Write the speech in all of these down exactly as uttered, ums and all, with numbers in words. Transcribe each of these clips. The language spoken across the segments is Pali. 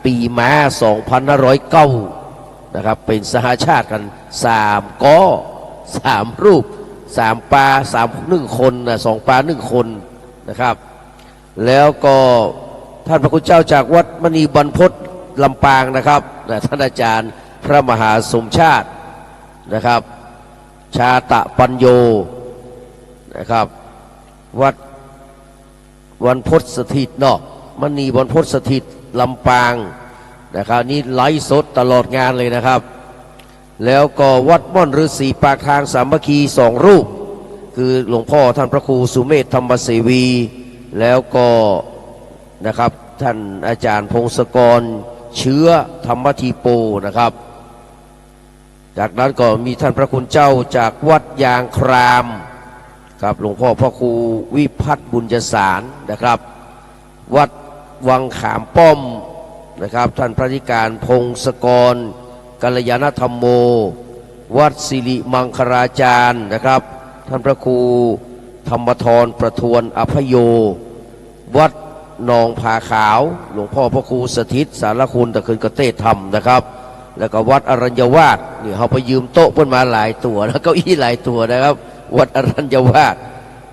ปีม้า สองพันห้าร้อยเก้า นะครับ เป็นสหชาติกันสามก้อสามรูป สามปาสามหนึ่งคนนะ สองปาหนึ่งคนนะครับ แล้วก็ท่านพระคุณเจ้าจากวัดมณีบรรพตลำปางนะครับนะ ท่านอาจารย์พระมหาสมชาตินะครับ ชาตะปัญโยนะครับ วัดบรรพตสถิตเนาะ มณีบรรพตสถิตลำปางนะครับ นี่ไลฟ์สดตลอดงานเลยนะครับ แล้วก็วัดม่อนฤาษีปากทางสามัคคีสองรูป คือหลวงพ่อท่านพระครูสุเมธธรรมเสวี แล้วก็นะครับ ท่านอาจารย์พงศกรเชื้อธรรมธีโปนะครับ จากนั้นก็มีท่านพระคุณเจ้าจากวัดยางครามครับ หลวงพ่อพระครูวิพัฒน์บุญยสารนะครับ วัดวังขามป้อมนะครับ ท่านพระอธิการพงศกรกัลยาณธรรมโม วัดสิริมังคลาจารย์นะครับ ท่านพระครูธรรมทรประทวนอภโย วัดหนองผาขาว หลวงพ่อพระครูสถิตสารคุณตะคืนกเตศธรรมนะครับ แล้วก็วัดอรัญญวาส นี่เขาไปยืมโต๊ะเพิ่นมาหลายตัวนะ เก้าอี้หลายตัวนะครับ วัดอรัญญวาส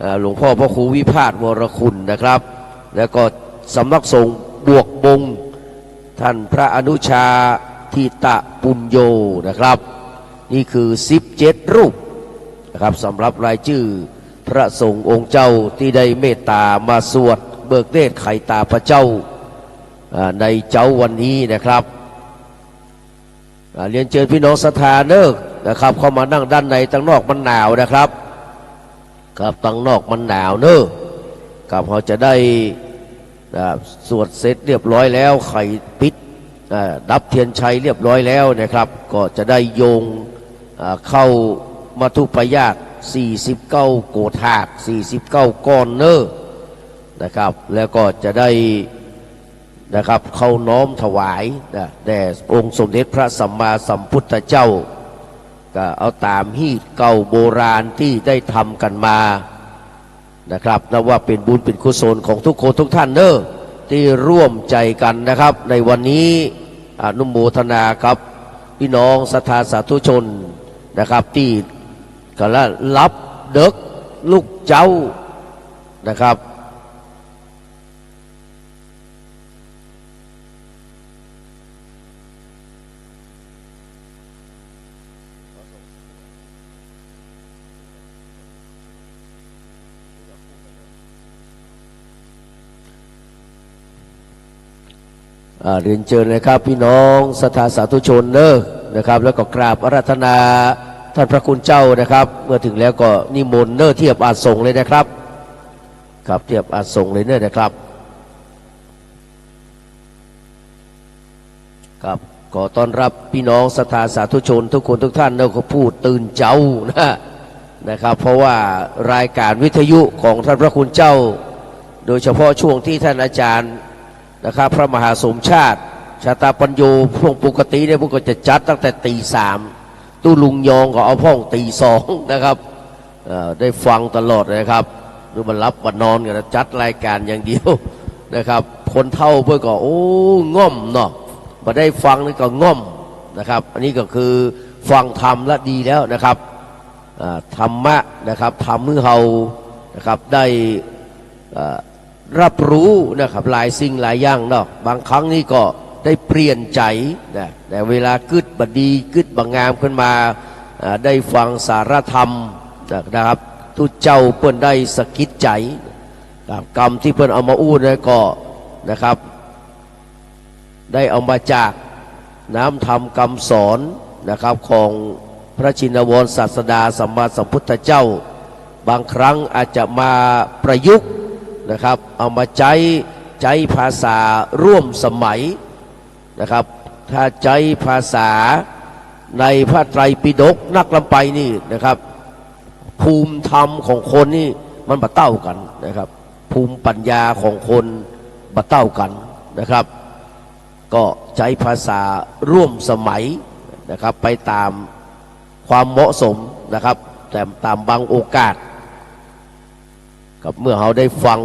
อ่า หลวงพ่อพระครูวิพาทวรคุณนะครับ แล้วก็สำนักสงฆ์บวกบง ท่านพระอนุชาทิตะปุญโญนะครับ นี่คือ สิบเจ็ด รูปนะครับ สำหรับรายชื่อพระสงฆ์องค์เจ้าที่ได้เมตตามาสวดเบิกเนตรไขตาพระเจ้า อ่า ในเจ๊าวันนี้นะครับ อ่า เรียนเชิญพี่น้องศรัทธาเนอะนะครับ เข้ามานั่งด้านใน ตังนอกมันหนาวนะครับ ครับ ตังนอกมันหนาวเนอะครับ เขาจะได้ อ่า สวดเสร็จเรียบร้อยแล้ว ไขปิด อ่า ดับเทียนชัยเรียบร้อยแล้วนะครับ ก็จะได้โยง อ่า เข้ามัทธุปายาต สี่สิบเก้า โกฏฐาก สี่สิบเก้า ก้อนเนอะนะครับ แล้วก็จะได้ นะครับ เข้าน้อมถวายนะ แด่องค์สมเด็จพระสัมมาสัมพุทธเจ้า ก็เอาตามฮีตเก่าโบราณที่ได้ทำกันมานะครับ นับว่าเป็นบุญเป็นกุศลของทุกคนทุกท่านเนอะ ที่ร่วมใจกันนะครับ ในวันนี้อนุโมทนากับพี่น้องศรัทธาสาธุชนนะครับ ที่กำลังรับเดิกลูกเจ๊านะครับ อ่า เรียนเชิญนะครับ พี่น้องศรัทธาสาธุชนเนอะนะครับ แล้วก็กราบอาราธนาท่านพระคุณเจ้านะครับ เมื่อถึงแล้วก็นิมนต์เนอะ เทียบอาสงฆ์เลยนะครับ ครับ เทียบอาสงฆ์เลยเนอะนะครับ ครับ ขอต้อนรับพี่น้องศรัทธาสาธุชนทุกคนทุกท่านเนอะ ก็ผู้ตื่นเจ๊านะ นะครับ เพราะว่ารายการวิทยุของท่านพระคุณเจ้า โดยเฉพาะช่วงที่ท่านอาจารย์นะครับ พระมหาสมชาติ ชาตาปัญโย ช่วงปกติเนี่ยพวกก็จะจัดตั้งแต่ตีสาม ตู้ลุงยองก็เอาพ่องตีสองนะครับ เอ่อ ได้ฟังตลอดนะครับ หรือมารับมานอนกันนะ จัดรายการอย่างเดียวนะครับ คนเฒ่าเพิ่นก็ โอ้ ง่อมเนาะ มาได้ฟังนี่ก็ง่อมนะครับ อันนี้ก็คือฟังธรรมละดีแล้วนะครับ อ่า ธรรมะนะครับ ทำให้เรานะครับ ได้ เอ่อ รับรู้นะครับ หลายสิ่งหลายอย่างเนาะ บางครั้งนี่ก็ได้เปลี่ยนใจนะ แต่เวลากึ๊ดบ่ดี กึ๊ดบ่งามขึ้นมา อ่า ได้ฟังสาระธรรมนะครับ ตุ๊เจ้าเปิ้นได้สะกิดใจครับ กำที่เปิ้นเอามาอู้นั่นก็นะครับ ได้เอามาจากน้ำธรรมคำสอนนะครับ ของพระชินวรศาสดาสัมมาสัมพุทธเจ้า บางครั้งอาจจะมาประยุกต์นะครับ เอามาใช้ ใช้ภาษาร่วมสมัยนะครับ ถ้าใช้ภาษาในพระไตรปิฎกนักลำไปนี่นะครับ ภูมิธรรมของคนนี่มันบ่เต้ากันนะครับ ภูมิปัญญาของคนบ่เต้ากันนะครับ ก็ใช้ภาษาร่วมสมัยนะครับ ไปตามความเหมาะสมนะครับ แต่ตามบางโอกาสครับ เมื่อเราได้ฟัง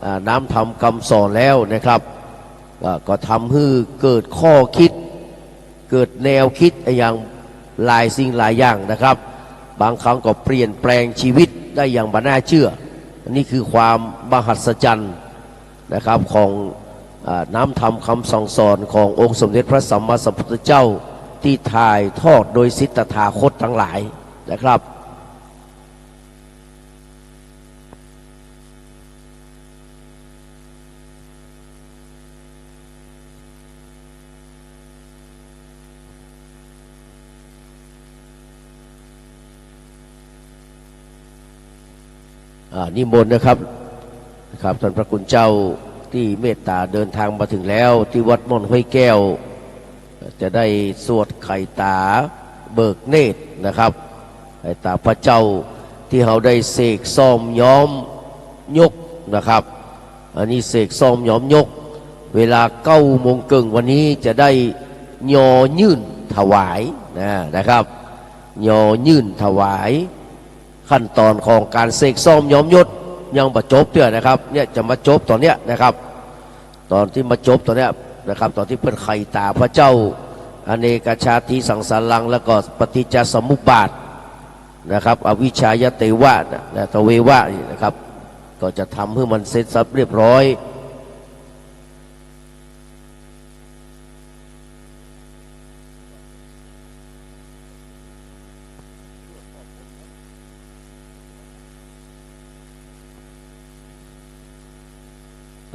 อ่า น้ำธรรมคำสอนแล้วนะครับ เอ่อก็ทำให้เกิดข้อคิด เกิดแนวคิดอย่างหลายสิ่งหลายอย่างนะครับ บางครั้งก็เปลี่ยนแปลงชีวิตได้อย่างบ่น่าเชื่อ นี่คือความมหัศจรรย์นะครับของเอ่อน้ำธรรมคำสั่งสอนขององค์สมเด็จพระสัมมาสัมพุทธเจ้า ที่ถ่ายทอดโดยศิษย์ตถาคตทั้งหลายนะครับ อ่านิมนต์นะครับ นะครับ ท่านพระคุณเจ้าที่เมตตาเดินทางมาถึงแล้วที่วัดม่อนห้วยแก้ว จะได้สวดไขตาเบิกเนตรนะครับ ไขตาพระเจ้าที่เราได้เสกซ่อมย้อมยกนะครับ อันนี้เสกซ่อมย้อมยก เวลาเก้าโมงเกิ่งวันนี้จะได้ยอยื่นถวายนะนะครับ ยอยื่นถวาย ขั้นตอนของการเสกซ่อมย้อมยศยังบ่จบเตื้อนะครับ เนี่ยจะมาจบตอนเนี้ยนะครับ ตอนที่มาจบตอนเนี้ยนะครับ ตอนที่เพิ่นไขตาพระเจ้า อเนกชาติสังสารัง แล้วก็ปฏิจจสมุปบาทนะครับ อวิชชายเตวะนะนะทเววะนี่นะครับ ก็จะทำให้มันเสร็จสับเรียบร้อย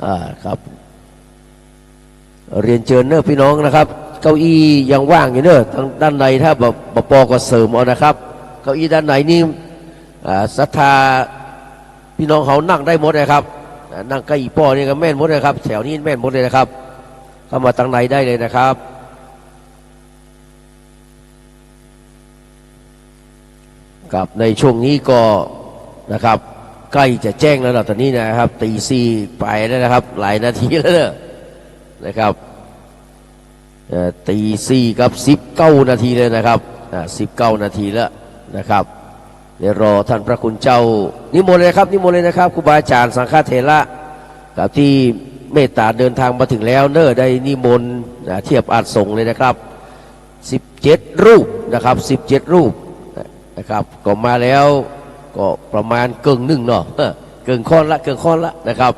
อ่าครับ เรียนเชิญเนอะพี่น้องนะครับ เก้าอี้ยังว่างอยู่เนอะทางด้านในถ้าแบบบ่ปอก็เสริมเอานะครับ เก้าอี้ด้านในนี่อ่าศรัทธาพี่น้องเขานั่งได้หมดนะครับอ่านั่งใกล้อีป้อนี่ก็แม่นหมดนะครับ แถวนี้แม่นหมดเลยนะครับ เข้ามาทางในได้เลยนะครับ ครับในช่วงนี้ก็นะครับ ใกล้จะแจ้งแล้วล่ะตอนนี้นะครับ ตีสี่ไปแล้วนะครับ หลายนาทีแล้วเนอะนะครับเอ่อตีสี่กับสิบเก้านาทีเลยนะครับอ่าสิบเก้านาทีแล้วนะครับ เดี๋ยวรอท่านพระคุณเจ้า นิมนต์เลยครับ นิมนต์เลยนะครับ ครูบาอาจารย์สังฆเถระครับ ที่เมตตาเดินทางมาถึงแล้วเนอะ ได้นิมนต์อ่าเทียบอาสงฆ์เลยนะครับ สิบเจ็ดรูปนะครับ สิบเจ็ดรูปนะครับ ก็มาแล้วก็ประมาณเกิ่งหนึ่งเนาะ เกิ่งค่อนละ เกิ่งค่อนละนะครับ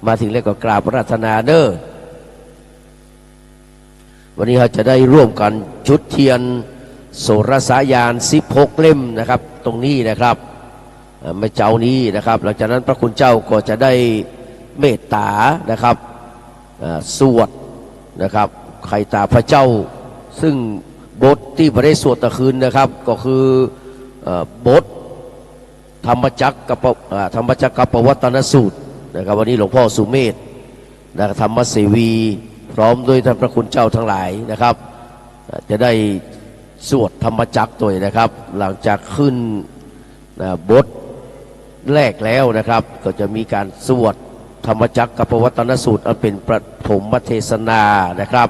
มาถึงแล้วก็กราบอาราธนาเนอะ วันนี้เราจะได้ร่วมกันจุดเทียนโสรสญาณสิบหกเล่มนะครับ ตรงนี้นะครับเอ่อแม่เจ้านี้นะครับ หลังจากนั้นพระคุณเจ้าก็จะได้เมตตานะครับเอ่อสวดนะครับไขตาพระเจ้า ซึ่งบทที่บ่ได้สวดตะคืนนะครับ ก็คือเอ่อบท ธรรมจักรกัปปะอ่าธรรมจักรกัปปวัตตนสูตรนะครับ วันนี้หลวงพ่อสุเมธนะธรรมเสวี พร้อมด้วยท่านพระคุณเจ้าทั้งหลายนะครับอ่าจะได้สวดธรรมจักรด้วยนะครับ หลังจากขึ้นนะบทแรกแล้วนะครับ ก็จะมีการสวดธรรมจักรกัปปวัตตนสูตร อันเป็นปฐมเทศนานะครับ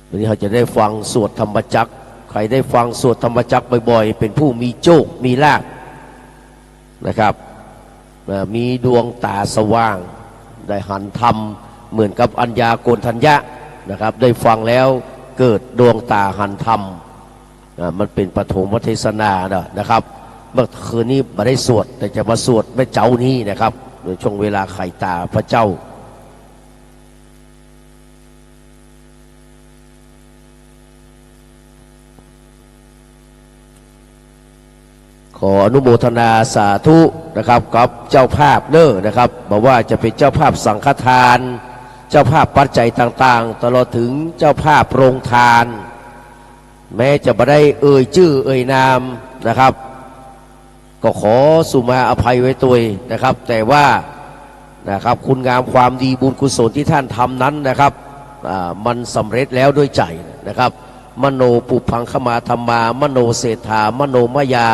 วันนี้เราจะได้ฟังสวดธรรมจักร ใครได้ฟังสวดธรรมจักรบ่อยๆ เป็นผู้มีโชค มีลาภนะครับเอ่อมีดวงตาสว่าง ได้หันธรรม เหมือนกับอัญญาโกณฑัญญะนะครับ ได้ฟังแล้วเกิดดวงตาหันธรรมอ่ามันเป็นปฐมเทศนานะนะครับ เมื่อคืนนี้บ่ได้สวด แต่จะมาสวดแม่เจ้านี้นะครับ ในช่วงเวลาไขตาพระเจ้า ขออนุโมทนาสาธุนะครับกับเจ้าภาพเนอะนะครับ บ่ว่าจะเป็นเจ้าภาพสังฆทาน เจ้าภาพปัจจัยต่างๆ ตลอดถึงเจ้าภาพโรงทาน แม้จะบ่ได้เอ่ยชื่อเอ่ยนามนะครับ ก็ขอสุมาอภัยไว้ตวยนะครับ แต่ว่านะครับคุณงามความดีบุญกุศลที่ท่านทำนั้นนะครับอ่ามันสำเร็จแล้วด้วยใจนะครับ มโนปุพพังคมาธัมมา มโนเศรษฐา มโนมยา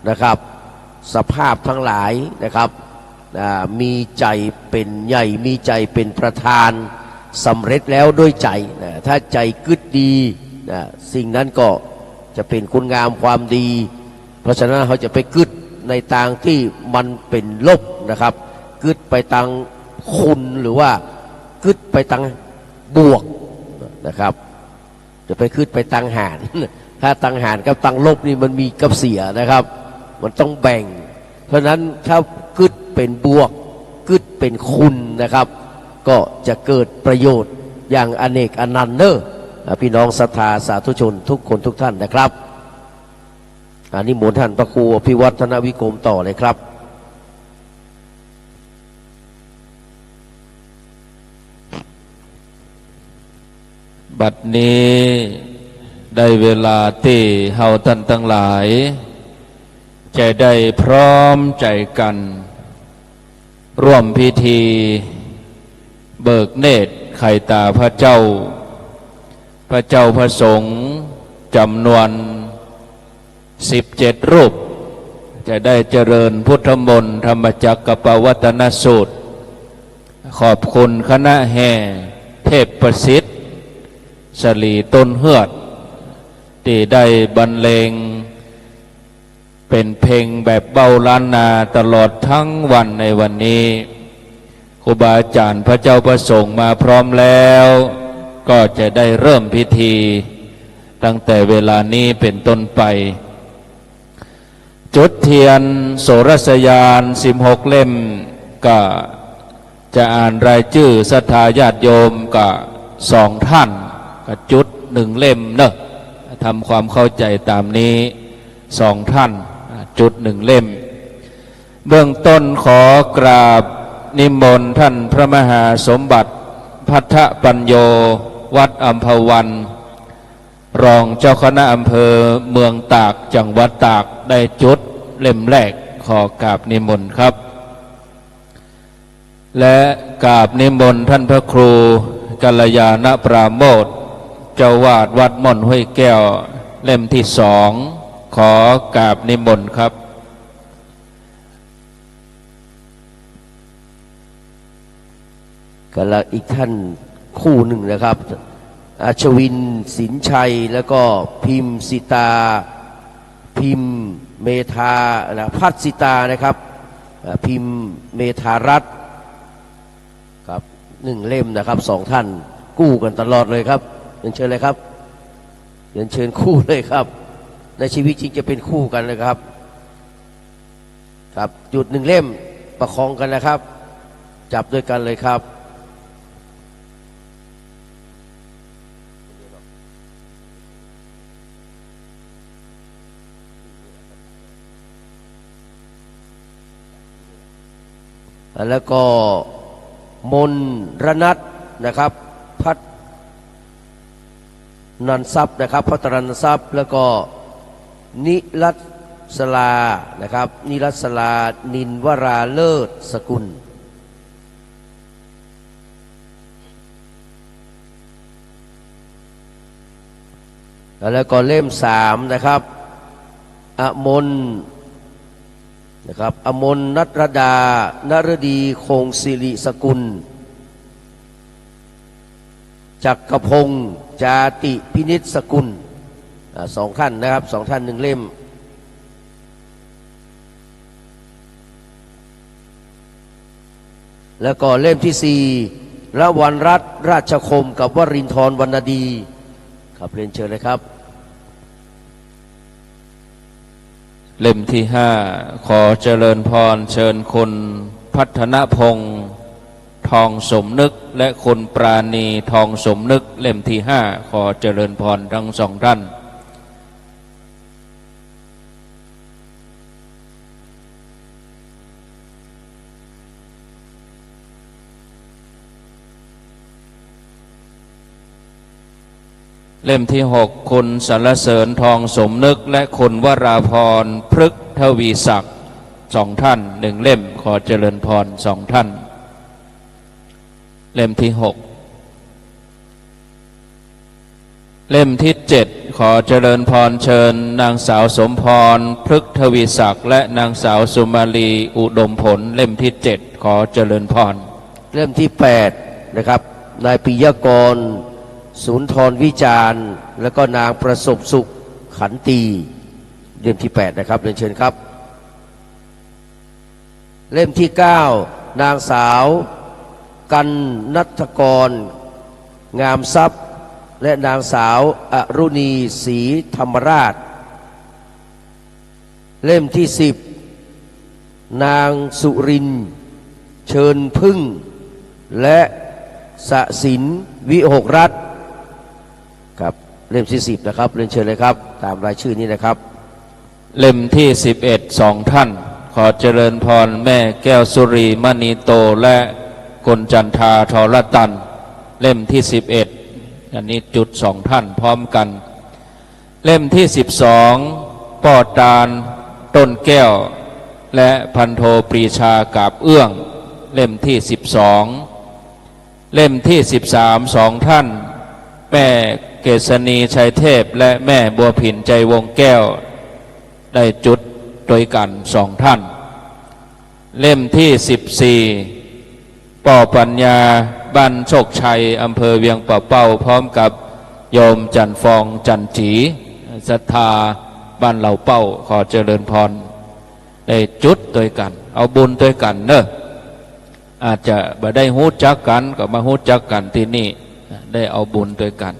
นะครับ สภาพทั้งหลายนะครับอ่ามีใจเป็นใหญ่ มีใจเป็นประธาน สำเร็จแล้วด้วยใจนะถ้าใจกึ๊ดดีนะสิ่งนั้นก็จะเป็นคุณงามความดี เพราะฉะนั้นเราจะไปกึ๊ดในตางที่มันเป็นลบนะครับ กึ๊ดไปตางคุณหรือว่า กึ๊ดไปตังบวกนะครับ จะไปกึ๊ดไปตังหาร ถ้าตังหารกับตังลบนี่มันมีกับเสียนะครับ มันต้องแบ่ง เพราะฉะนั้นถ้ากึ๊ดเป็นบวก กึ๊ดเป็นคุณนะครับ ก็จะเกิดประโยชน์อย่างอเนกอนันต์เนอะ อ่ะ พี่น้องศรัทธาสาธุชนทุกคนทุกท่านนะครับ อานิมนต์ท่านพระครูอภิวัฒนวิกรมต่อเลยครับ บัดนี้ได้เวลาที่เฮาท่านทั้งหลาย จะได้พร้อมใจกัน ร่วมพิธีเบิกเนตรไขตาพระเจ้า พระเจ้าพระสงฆ์จำนวนสิบเจ็ดรูป จะได้เจริญพุทธมนต์ธรรมจักรกัปปวัตนสูตร ขอบคุณคณะแห่เทพประสิทธิ์ สลีต้นเฮือด ที่ได้บรรเลง เป็นเพลงแบบเบ้าล้านนาตลอดทั้งวันในวันนี้ ครูบาอาจารย์พระเจ้าพระสงฆ์มาพร้อมแล้ว ก็จะได้เริ่มพิธี ตั้งแต่เวลานี้เป็นต้นไป จุดเทียนโสรสยานสิบหกเล่ม ก็จะอ่านรายชื่อศรัทธาญาติโยมก็สองท่าน ก็จุดหนึ่งเล่มเนอะ ทำความเข้าใจตามนี้ สองท่าน จุดหนึ่งเล่ม เบื้องต้นขอกราบนิมนต์ท่านพระมหาสมบัติ ภัททปัญโญ วัดอัมพวัน รองเจ้าคณะอำเภอเมืองตาก จังหวัดตาก ได้จุดเล่มแรก ขอกราบนิมนต์ครับ และกราบนิมนต์ท่านพระครูกัลยาณปราโมทย์ เจ้าวาดวัดม่อนห้วยแก้ว เล่มที่สอง ขอกราบนิมนต์ครับ ก็แล้วอีกท่านคู่หนึ่งนะครับ อัชวิน สินชัย แล้วก็พิมสิตา พิมเมธา นะ พัสสิตานะครับ อ่า พิมเมธารัตน์ครับ หนึ่งเล่มนะครับ สองท่านกู้กันตลอดเลยครับ เรียนเชิญเลยครับ เรียนเชิญคู่เลยครับ ในชีวิตจริงจะเป็นคู่กันนะครับ ครับ จุดหนึ่งเล่มประคองกันนะครับ จับด้วยกันเลยครับ แล้วก็มนรนัทนะครับ พัฒนันทรัพย์นะครับ พัฒนันทรัพย์ แล้วก็นิรัตสลานะครับ นิรัตสลา นินวราเลิศสกุล แล้วก็เล่มสามนะครับ อมนนะครับ อมนนัทรดา นฤดี คงศิริสกุล จักรพงษ์ จาติพินิจสกุล อ่า สองท่านนะครับ สองท่านหนึ่งเล่ม แล้วก็เล่มที่สี่ ละวันรัตน์ ราชคม กับวรินทร์ วรรณดี ครับ เรียนเชิญเลยครับ เล่มที่ห้า ขอเจริญพรเชิญคุณพัฒนพงษ์ ทองสมนึก และคุณปราณี ทองสมนึก เล่มที่ห้า ขอเจริญพรทั้งสองท่าน เล่มที่หก คุณสรรเสริญ ทองสมนึก และคุณวราพร พฤกษ์ทวีศักดิ์ สองท่าน หนึ่งเล่ม ขอเจริญพรสองท่าน เล่มที่หก เล่มที่เจ็ด ขอเจริญพรเชิญนางสาวสมพร พฤกษ์ทวีศักดิ์ และนางสาวสุมาลี อุดมผล เล่มที่เจ็ด ขอเจริญพร เล่มที่แปดนะครับ นายปิยกร สุนทรวิจารณ์ แล้วก็นางประสบสุข ขันตี เล่มที่แปดนะครับ เรียนเชิญครับ เล่มที่เก้า นางสาว กันณัฐกร งามทรัพย์ และนางสาวอรุณี ศรีธรรมราช เล่มที่สิบ นางสุรินทร์ เชิญพึ่ง และสศิน วิหกรัตน์ ครับ เล่มที่สิบนะครับ เรียนเชิญเลยครับ ตามรายชื่อนี้นะครับ เล่มที่สิบเอ็ด สองท่าน ขอเจริญพร แม่แก้วสุรี มณีโต และคุณจันทา ทรตัน เล่มที่สิบเอ็ด อันนี้จุดสองท่านพร้อมกัน เล่มที่สิบสอง ป้อตาล ต้นแก้ว และพันโทปรีชา กาบเอื้อง เล่มที่สิบสอง เล่มที่สิบสาม สองท่าน แม่เกษณี ชัยเทพ และแม่บัวผิน ใจวงแก้ว ได้จุดด้วยกันสองท่าน เล่มที่สิบสี่ ป้อปัญญา บ้านโชคชัย อำเภอเวียงป่าเป้า พร้อมกับโยมจันทร์ฟอง จันทร์จี ศรัทธาบ้านเหล่าเป้า ขอเจริญพร ได้จุดด้วยกัน เอาบุญด้วยกันเนอะ อาจจะบ่ได้ฮู้จักกัน ก็มาฮู้จักกันที่นี่ ได้เอาบุญด้วยกัน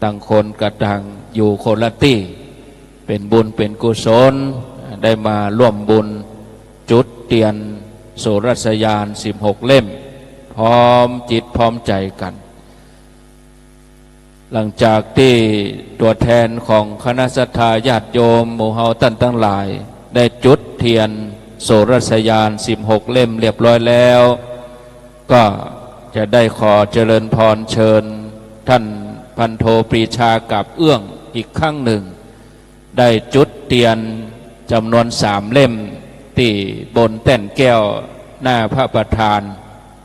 ต่างคนก็ต่างอยู่คนละตี้ เป็นบุญเป็นกุศล ได้มาร่วมบุญจุดเตียนโสรสยานสิบหกเล่ม พร้อมจิตพร้อมใจกัน หลังจากที่ตัวแทนของคณะศรัทธาญาติโยมหมู่เฮาท่านทั้งหลาย ได้จุดเทียนโสรสยานสิบหกเล่มเรียบร้อยแล้ว ก็จะได้ขอเจริญพรเชิญท่านพันโทปรีชา กาบเอื้องอีกครั้งหนึ่ง ได้จุดเตียนจำนวนสามเล่ม ที่บนแต้นแก้วหน้าพระประธาน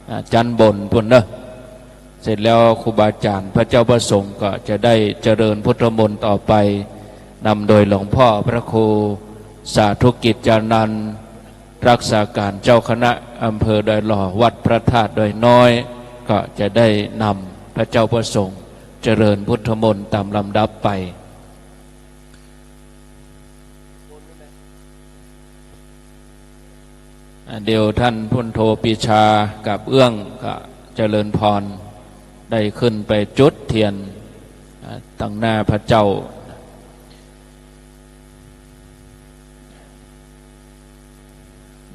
อ่า ชั้นบนพุ้นเนอะ เสร็จแล้วครูบาอาจารย์พระเจ้าพระสงฆ์ก็จะได้เจริญพุทธมนต์ต่อไป นำโดยหลวงพ่อพระครูสาธุกิจจานันท์ รักษาการเจ้าคณะอำเภอดอยหล่อ วัดพระธาตุดอยน้อย ก็จะได้นำพระเจ้าพระสงฆ์เจริญพุทธมนต์ตามลำดับไป อ่า เดี๋ยวท่านพันโทปรีชา กาบเอื้อง ก็เจริญพร ได้ขึ้นไปจุดเทียน อ่า ตั้งหน้าพระเจ้า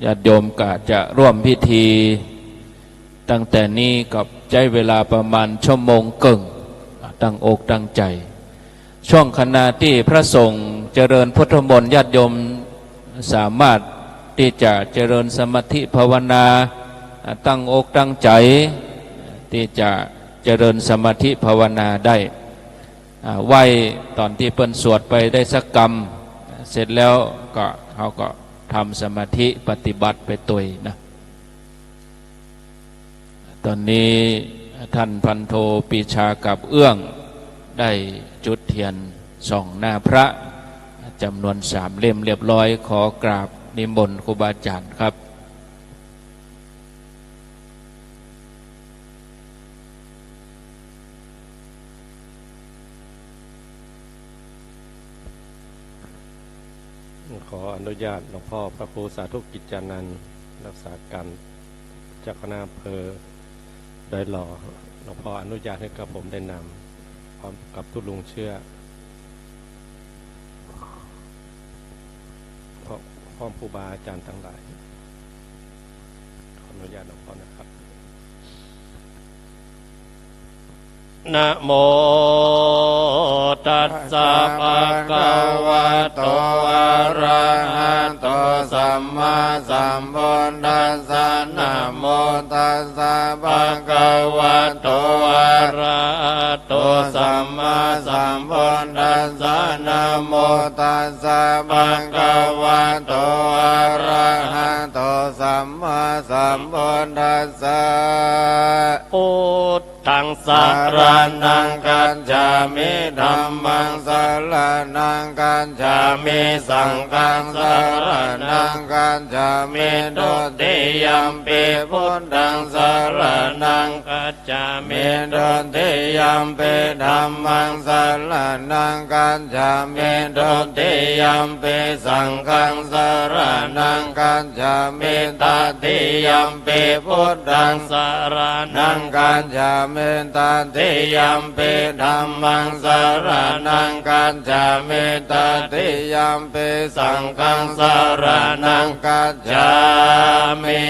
ญาติโยมก็จะร่วมพิธี ตั้งแต่นี้ก็ใช้เวลาประมาณชั่วโมงครึ่ง ตั้งอกตั้งใจ ช่วงขณะที่พระสงฆ์เจริญพุทธมนต์ ญาติโยมสามารถที่จะเจริญสมาธิภาวนา ตั้งอกตั้งใจ ที่จะเจริญสมาธิภาวนาได้ อ่า ไหว้ตอนที่เปิ้นสวดไปได้สักกำ เสร็จแล้วก็ เฮาก็ทำสมาธิปฏิบัติไปตวยนะ ตอนนี้ท่านพันโทปรีชา กาบเอื้อง ได้จุดเทียนส่องหน้าพระจำนวนสามเล่มเรียบร้อย ขอกราบนิมนต์ครูบาอาจารย์ครับ ขออนุญาตหลวงพ่อพระครูสาธุกิจจานันท์ รักษาการเจ้าคณะอำเภอดอยหล่อ หลวงพ่ออนุญาตให้กับผมได้นำ พร้อมกับทุลุงเชื่อ พร้อม พร้อมครูบาอาจารย์ทั้งหลาย ขออนุญาตหลวงพ่อนะครับ Namo tassa bhagavato arahato sammāsambuddhassa. Namo tassa bhagavato arahato sammāsambuddhassa. Namo tassa bhagavato arahato sammāsambuddhassa. Buddhaṃ saraṇaṃ gacchāmi. Dhammaṃ saraṇaṃ gacchāmi. Saṅghaṃ saraṇaṃ gacchāmi. Dutiyampi buddhaṃ saraṇaṃ gacchāmi. gacchāmi. Dutiyampi dhammaṃ saraṇaṃ gacchāmi. Dutiyampi saṅghaṃ saraṇaṃ gacchāmi. Tatiyampi buddhaṃ saraṇaṃ gacchāmi. Tatiyampi dhammaṃ saraṇaṃ gacchāmi. Tatiyampi saṅghaṃ saraṇaṃ gacchāmi.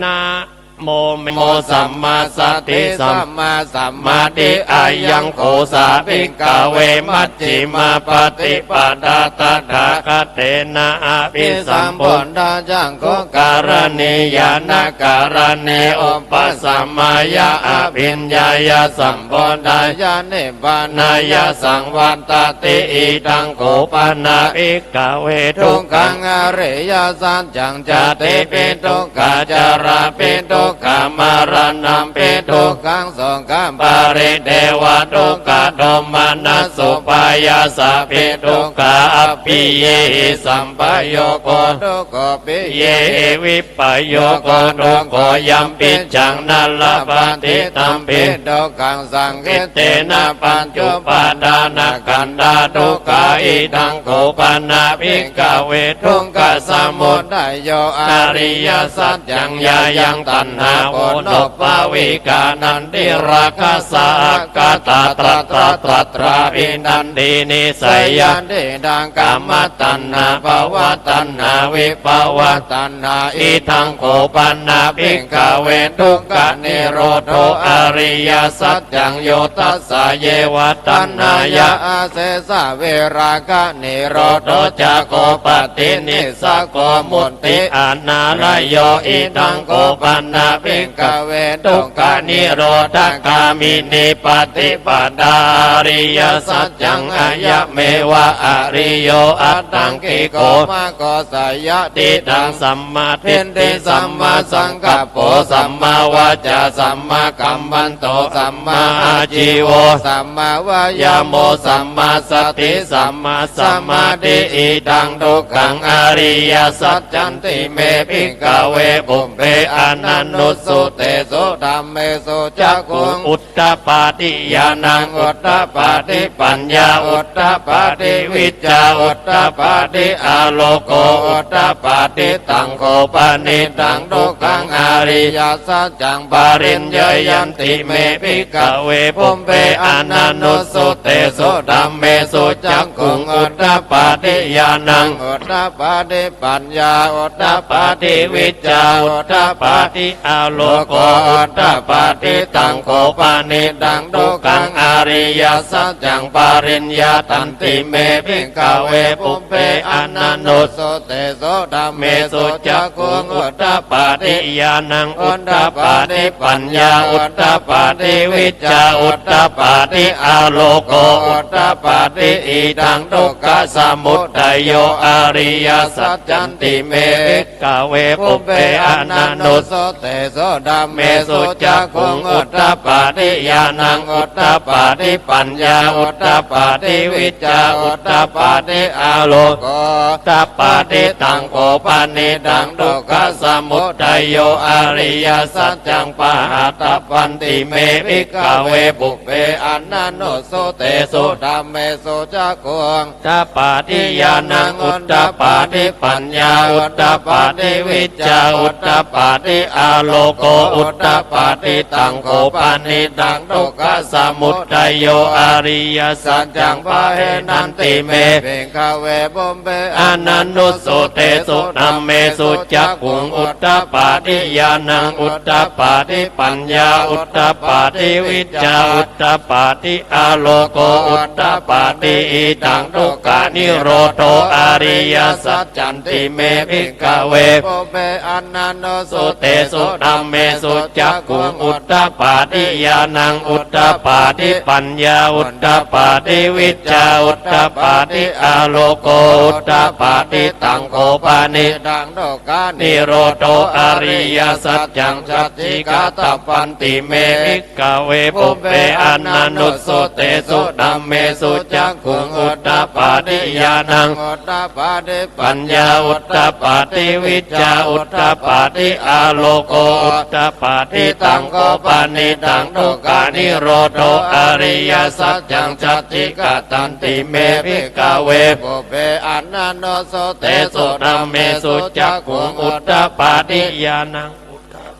Namo me. Namo sammāsati sammāsamādhi. Ayaṃ kho sā bhikkhave majjhimā paṭipadā tathāgatena abhisambuddhā cakkhukaraṇī ñāṇakaraṇī upasamāya abhiññāya sambodhāya nibbānāya saṃvattati. Idaṃ kho pana bhikkhave dukkhaṃ ariyasaccaṃ. Jātipi dukkhā jarāpi dukkhā maraṇampi dukkhaṃ sokaparidevadukkhadomanassupāyāsāpi dukkhā appiyehi sampayogo dukkho piyehi vippayogo dukkho yampicchaṃ na labhati tampi dukkhaṃ saṅkhittena pañcupādānakkhandhā dukkhā. Idaṃ kho pana bhikkhave dukkhasamudayo ariyasaccaṃ. Yāyaṃ taṇhā ponobbhavikā nandirāgasahagatā tatra tatrābhinandinī seyyathīdaṃ kāmataṇhā bhavataṇhā vibhavataṇhā. Idaṃ kho pana bhikkhave dukkhanirodho ariyasaccaṃ. Yo tassāyeva taṇhāya asesavirāganirodho cāgo paṭinissaggo mutti anālayo. Idaṃ kho pana bhikkhave dukkhanirodhagāminī paṭipadā ariyasaccaṃ. Ayameva ariyo aṭṭhaṅgiko maggo seyyathīdaṃ sammādiṭṭhi sammāsaṅkappo sammāvācā sammākammanto sammāājīvo sammāvāyāmo sammāsati sammāsamādhi. Idaṃ dukkhaṃ ariyasaccanti me bhikkhave pubbe ananussutesu dhammesu cakkhuṃ udapādi ñāṇaṃ udapādi paññā udapādi vijjā udapādi āloko udapādi. Taṃ kho panidaṃ dukkhaṃ ariyasaccaṃ pariññeyyanti me bhikkhave pubbe ananussutesu dhammesu cakkhuṃ udapādi ñāṇaṃ udapādi paññā udapādi vijjā udapādi āloko udapādi. Taṃ kho panidaṃ dukkhaṃ ariyasaccaṃ pariññātanti me bhikkhave pubbe ananussutesu dhammesu cakkhuṃ udapādi ñāṇaṃ udapādi paññā udapādi vijjā udapādi āloko udapādi. Idaṃ dukkhasamudayo ariyasaccanti me bhikkhave pubbe ananussutesu dhammesu cakkhuṃ udapādi ñāṇaṃ udapādi paññā udapādi vijjā udapādi āloko udapādi. Taṃ kho panidaṃ dukkhasamudayo ariyasaccaṃ pahātabbanti me bhikkhave pubbe ananussutesu dhammesu cakkhuṃ udapādi ñāṇaṃ udapādi paññā udapādi vijjā udapādi āloko udapādi. Taṃ kho panidaṃ dukkhasamudayo ariyasaccaṃ pahīnanti me bhikkhave pubbe ananussutesu dhammesu cakkhuṃ udapādi ñāṇaṃ udapādi paññā udapādi vijjā udapādi āloko udapādi. Idaṃ dukkhanirodho ariyasaccanti me bhikkhave pubbe ananussutesu dhammesu cakkhuṃ udapādi ñāṇaṃ udapādi paññā udapādi vijjā udapādi āloko udapādi. Taṃ kho panidaṃ dukkhanirodho ariyasaccaṃ sacchikātabbanti me bhikkhave pubbe ananussutesu Dhammesu cakkhuṃ udapādi ñāṇaṃ udapādi paññā udapādi vijjā udapādi āloko udapādi. Taṃ kho panidaṃ dukkhanirodho ariyasaccaṃ sacchikatanti me bhikkhave pubbe ananussutesu dhammesu cakkhuṃ udapādi ñāṇaṃ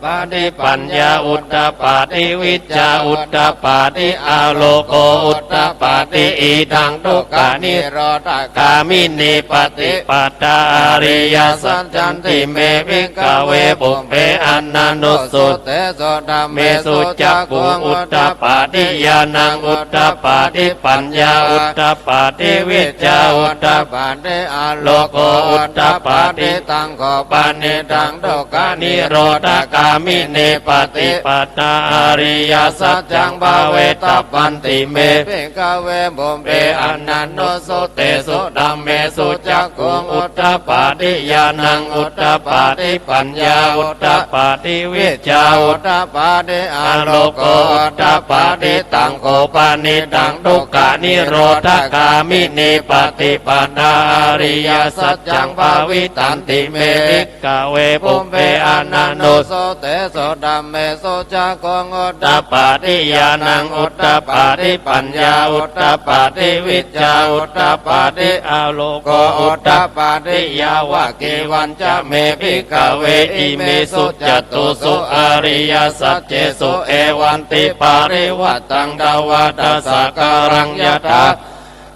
udapādi paññā udapādi vijjā udapādi āloko udapādi. Idaṃ dukkhanirodhagāminī paṭipadā ariyasaccanti me bhikkhave pubbe ananussutesu dhammesu cakkhuṃ udapādi ñāṇaṃ udapādi paññā udapādi vijjā udapādi āloko udapādi. Taṃ kho panidaṃ dukkhanirodhagāminī paṭipadā ariyasaccaṃ bhāvetabbanti me bhikkhave pubbe ananussutesu dhammesu cakkhuṃ udapādi ñāṇaṃ udapādi paññā udapādi vijjā udapādi āloko udapādi. Taṃ kho panidaṃ dukkhanirodhagāminī paṭipadā ariyasaccaṃ bhāvitanti me bhikkhave pubbe ananussutesu dhammesu cakkhuṃ udapādi ñāṇaṃ udapādi paññā udapādi vijjā udapādi āloko udapādi. Yāvakīvañca me bhikkhave imesu catūsu ariyasaccesu evantiparivaṭṭaṃ dvādasākāraṃ yathā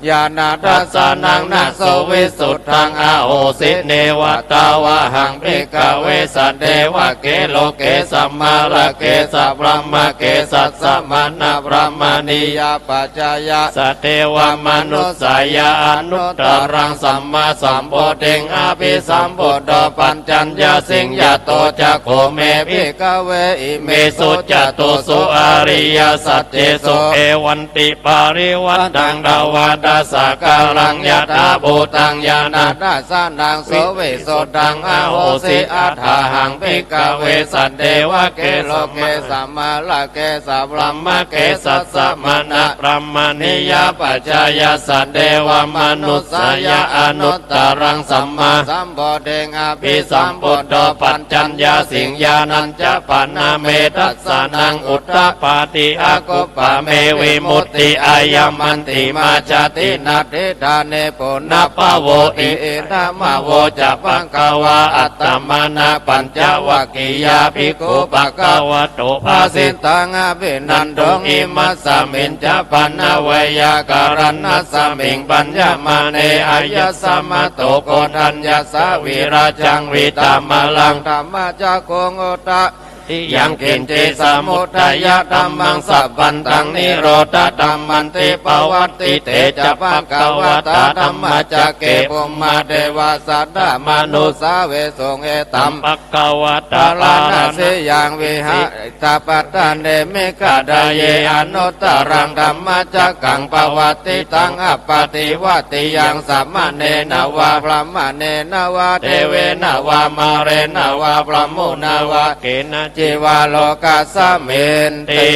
ñāṇadassanaṃ na suvisuddhaṃ ahosi. Neva tāvāhaṃ bhikkhave sadevake loke samārake sabrahmake sassamaṇabrāhmaṇiyā pajāya sadevamanussāya anuttaraṃ sammāsambodhiṃ abhisambuddho paccaññāsiṃ. Yato ca kho me bhikkhave imesu catūsu ariyasaccesu evantiparivaṭṭaṃ dvādasākāraṃ yathābhūtaṃ ñāṇadassanaṃ suvisuddhaṃ ahosi. Athāhaṃ bhikkhave sadevake loke samārake sabrahmake sassamaṇabrāhmaṇiyā pajāya sadevamanussāya anuttaraṃ sammāsambodhiṃ abhisambuddho paccaññāsiṃ. Ñāṇañca pana me dassanaṃ udapādi akuppā me vimutti ayamantimā jāti natthidāni punabbhavoti. Idamavoca bhagavā. Attamanā pañcavaggiyā bhikkhū bhagavato bhāsitaṃ abhinanduṃ. Imasmiñca pana veyyākaraṇasmiṃ bhaññamāne āyasmato Koṇḍaññassa virajaṃ vītamalaṃ dhammacakkhuṃ udapādi yaṅkiñci samudayadhammaṃ sabbantaṃ nirodhadhammanti. Pavattite ca bhagavatā dhammacakke bhummā devā saddamanussāvesuṃ: Etaṃ bhagavatā bārāṇasiyaṃ viharita padane migadāye anuttaraṃ dhammacakkaṃ pavattitaṃ appaṭivattiyaṃ samaṇena vā brāhmaṇena vā devena vā mārena vā brahmunā vā kenaci vā lokasminti.